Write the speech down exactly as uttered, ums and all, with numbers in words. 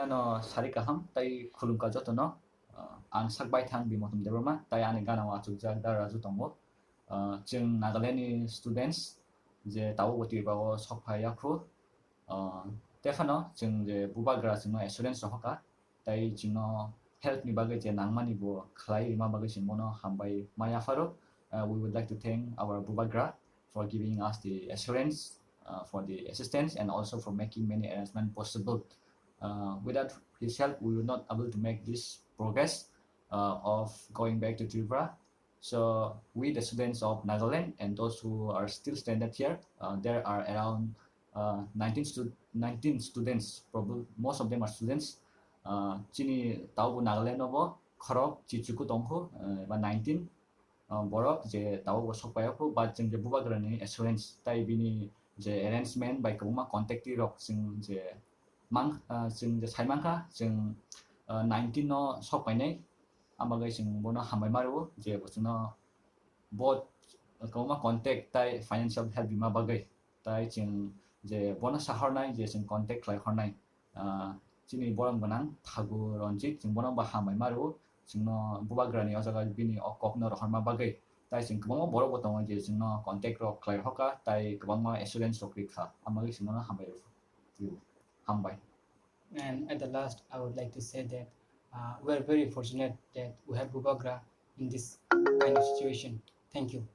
Ano sari kaham tai khulumkha jotono. Ah, ang sak baithang Bimotom Debbarma, tai ani gana o achukjak da Raju tongo. Ah, chwng Nagaland ni students je tabuk bo Tripura o sok phai yakhu. Ah, tephano chwng je bubagra chwngno assurance rohorkha, tai chwngno help ni bagwi je nangmani bo khlai rima bagwi chwng bono hambai ma yapharo. Uh, we would like to thank our bubagra for giving us the assurance, uh, for the assistance, and also for making many arrangement possible. Uh, without his help, we would not able to make this progress, uh, of going back to Tripura. So we, the students of Nagaland, and those who are still stranded here, uh, there are around, uh, nineteen stu-, nineteen students. Probably most of them are students. Uh, chini taubo Nagaland no bo khorok chichuku tongkhu, uh, ba nineteen, uh, borok je taubo sokpaiyaku, but chwng je bubagrani assurance tai bini je arrangement bai kwbangma contact rok chwng je mang, uh, chwng je saimankha, chwng, uh, nineteen no sokpainai. Ang bagwi chwng bono hambai ma rwo je bo chwngno bo kwbangma contact tai financial help rima bagwi. Tai chwng je bono sahornai je chwng contact khlai hornai, ah, chini borom gwnang Thagu Ranjit, chwng bono bo hambai ma rwo. Chwngno bubagrani o jaga bini o kokno rohorma bagwi. Tai chwng kwbangma borok bo tongo je chwngno contact rok khlai hoka, tai kwbangma assurance rok rikha. Ang bagwi chwng bono hambai rwo. Hambai. And at the last, I would like to say that, uh, we are very fortunate that we have Bubagra in this kind of situation. Thank you.